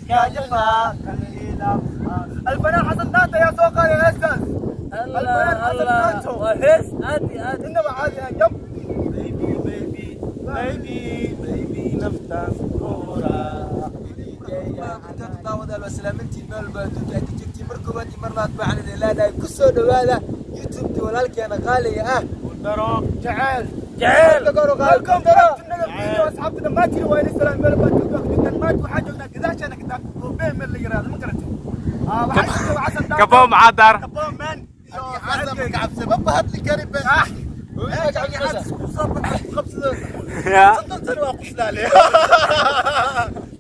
Kaa الفنان حسن ناتا يا سوق يا استاذ. الفنان حسن ناتو. Waa hees aad iyo aad. انما عادي جنب. Baby, baby, baby, baby, naftaan kura. Daawadaal, waa salaamantiin meel walba adduunka aad ka joogtiin. Mar koowaad iyo mar labaad waxaan idin leenahay ku soo dhowaada YouTube-ka walaalkeena qaaliga ah. Daro. Jacayl. Jacayl. Welcome back to another video. Asxaabta dhammaantiin waa idin salaam meel baad joogtaan. Joogtaan maanta waxaa joognaa gadaashaana kitaabka Goobeen meel la yiraahdo, ma garatay? Waxaa jooga Xasan Daanto. Kaboo maxaa daar? Kaboo man iyo Xasan. saaxiibkayga. Kacabse ma bahadli karin be. 30 sano waa quslaale,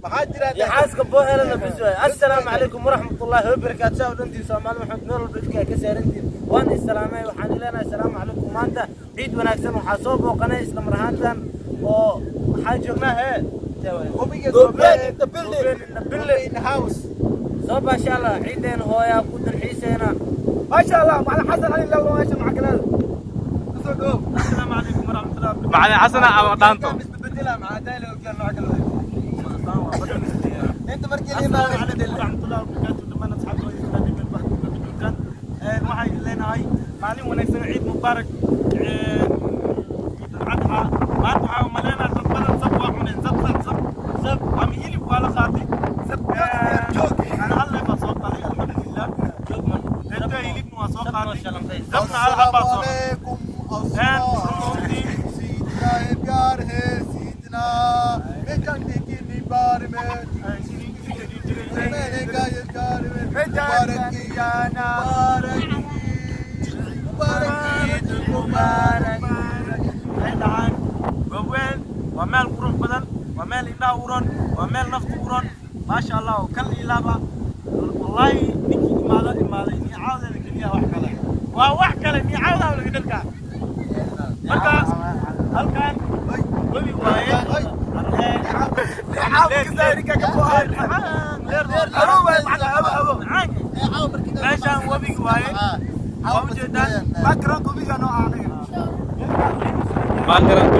maxaa jira? Iyo xaaska boo helana bis waay. Assalaamu calaykum waraxmatullaahi wabarakaatu. Saa u dhantiin Soomaali maxamed meel walba idinkaa ka saarantiin, waan isalaamay. Waxaan ileenahay asalaamu calaykum. Maanta ciid wanaagsan. Waxaa soo booqanay isla mar ahaantan oo waxaa joognaa hee? Goobeen in the building. Goobeen in the building. In the house. Soo baasha Allah, ciideena hooyaa ku dalxiiseena. ما شاء الله macallin Xasan Ali lalo meesha macalin kusoo dhawow. Assalaamu calaykum waraxmatullahi wabarakaatu. Macalin Xasana ama dhaanto? Isbedela maxaa daalo ogyaal nooc kale inta markii la Assalaamu imaado. calaykum waraxmatullahi wabarakaatu. Dhammaan asxaabta waa islaamay meel baa adduunka ka joogtaan. Waxaan idin leenahay maalin wanaagsan, ciid mubaarak, ciid al-adxa. Maanta waxaa umaleynaa dad badan sab waa cuneen, sab sab sab sab ama hilib waa la qaatay. Joog. Ana hal neef baa soo qalay, alxamdulilah. Inta hilibna waa soo qaatay, sabna hal السلام xabaa soo عليكم. Runtii सीधना है प्यार है सीधना मैं जाने की बार में मैंने कहा ये प्यार में मुबारक की मुबारक मुबारक ईद मुबारक. Waxay dhahaan Goobweyn waa meel qurux badan, waa meel indhaha u ron, waa meel nafta u ron, maasha Allah, oo kal ilaaba. Wallaahi ninkii imaado imaaday niicaadeeda keliya wax kale waa wax kale niicaawdaa laga dharkaa. Marka halkan webi waaye. Meeshaan webiga waaye, waa ujeedaan. Background webiga noo ah aniga. Background.